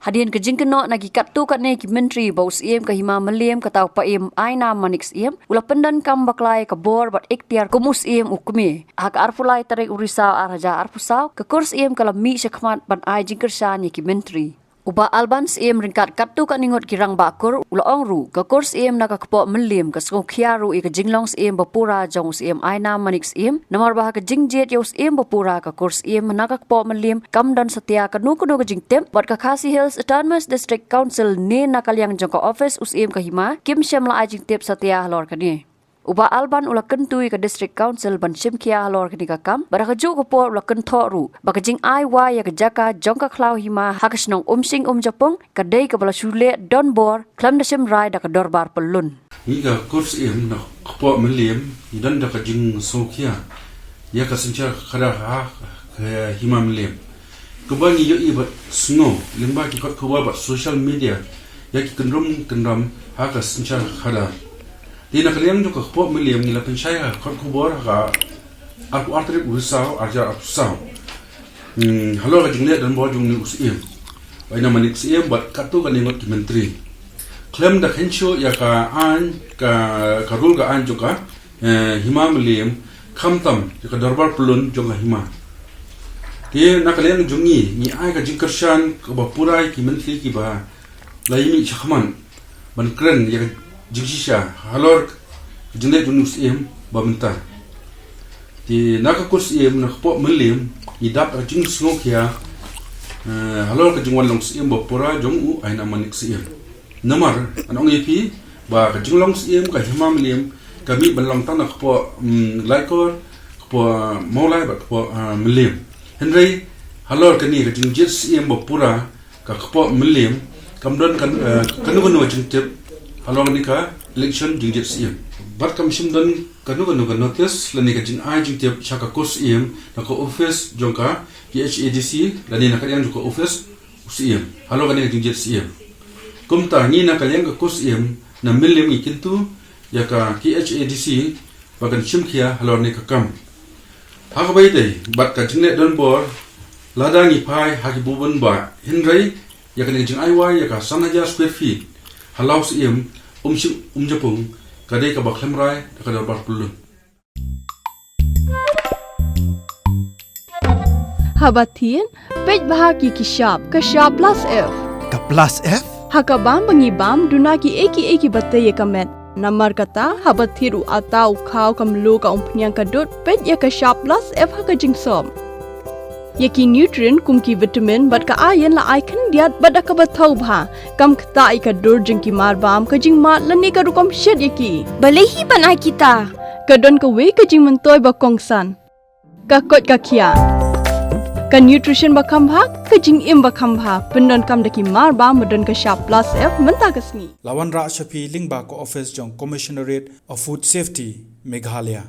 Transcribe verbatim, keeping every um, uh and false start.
Hadien ka jingkynnoh na ki katto katne ki myntri ba u Syiem ka Hima Mylliem kata u Paiem Ainam Manik Syiem u la pyndonkam bakla ïa ka bor bad ikhtiar kum u Syiem u kmie. Ha ka arphew lai tarik u Risaw ar hajar arphew saw, ka kur Syiem ka la mih shakhmat ban ai jingkyrshan ïa ki myntri. U Bah Alban Syiem ryngkat katto katne ngut ki rangbah kur u la ong ruh, ka kur Syiem na ka kpoh Mylliem ka sngewkhia ruh ïa ka jinglong Syiem bapura jong u Syiem Ainam Manik Syiem, namar ba ha ka jingjied ïa u Syiem bapura ka kur Syiem na ka kpoh Mylliem kam don satia kano kano ka jingtip, bad ka Khasi Hills Autonomous District Council ne na ka liang jong ka ophis u Syiem ka Hima kim shym la ai jingtip satia halor kane. U Bah Alban u la kyntu ïa ka District Council ban shimkhia halor kane ka kam, bad ha kajuh ka por u la kynthoh ruh ba ka jingai wai ïa ka jaka jong ka khlaw hima ha ka shnong Umshing Umjapung ka dei kaba la shu leh donbor khlem da shim rai da ka dorbar pyllun. Ngi ka kur Syiem na ka kpoh Mylliem ngi don da ka jingsngewkhia ïa ka synshar khadar ha ka Hima Mylliem, kaba ngi ïohi bad sngew lyngba ki kot khubor bad social media ïa ki kynrum kynram ha ka synshar khadar. Te na ka liang jong ka kpoh Mylliem ngi la pynshai ha ka kot khubor ha ka arphew ar tarik u Risaw ar hajar arphew saw. Hmm, halor ka jingleh donbor jong une u Syiem, u Ainam Manik Syiem bad katto katne ngut ki myntri, khlem da kheiñ shuh ïa ka aiñ, ka, ka rule ka aiñ jong ka, eh, Hima Mylliem, khamtam ïa ka dorbar pyllun jong ka hima. Te na ka liang jong ngi, ngi ai ka jingkyrshan kaba pura ïa ki myntri kiba la ïa mih shakhmat ban kren ïa ka jingshisha halor ka jingleh jong une u Syiem ba mynta. Te na ka kur Syiem na ka kpoh Mylliem ngi dap ka jingsngewkhia, eh, halor ka jingwan long Syiem bapura jong u Ainam Manik Syiem. Namar ngan ong ïa phi ba ka jinglong Syiem ka Hima Mylliem ka mih ban long tang na ka kpoh, mm, Laitkor, ka kpoh, ah, Mawlai bad ka kpoh, ah, Mylliem. Hynrei halor kane ka jingjied Syiem bapura ka kpoh Mylliem kam don kan, eh, kano kano ka jingtip halor kane ka election jingjied Syiem. Bad kam shym don kano kano ka notice lane ka jingai jingtip sha ka kur Syiem na ka ophis jong ka K H A D C lane na ka liang jong ka ophis u Syiem halor kane ka jingjied Syiem. Kumta ngi na ka liang ka kur Syiem na Mylliem ngi kyntu ïa ka K H A D C ba kan shimkhia halor kane ka kam. Ha kaba ïadei bad ka jingleh donbor, lada ngi phai ha ki bun bah, hynrei ïa kane ka jingai wai ïa ka san hajar square feet ha Law Syiem, Umshing Umjapung, ka dei kaba khlem rai da ka dorbar pyllun. Haba thied, peit bha ïa ki shap, ka shap plus F. Ka plus F? Ha ka bam ba ngi bam, duna kiei kiei kiba tei ïa ka met. Namar kata, haba thied u atta, u khaw, ka mluh, ka umphniang, ka dud, peit ïa ka shap plus F ha ka jingsop. Ïa ki nutrient kum ki vitamin bad ka iron la ai khyndiat bad da kaba thaw bha. Kam ktah ïa ka dur jong ki marbam, ka jingmad lane ka rukom shet ïa ki. Balei hi ban ai kita? Ka don kawei ka jingmyntoi ba kongsan. Ka koit ka khiah. Ka nutrition ba kham bha, ka jingim ba kham bha. Pyndonkam da ki marbam ba don ka shap plus F mynta ka sngi. La wanrah sha phi lyngba ka office jong Commissionerate of Food Safety, Meghalaya.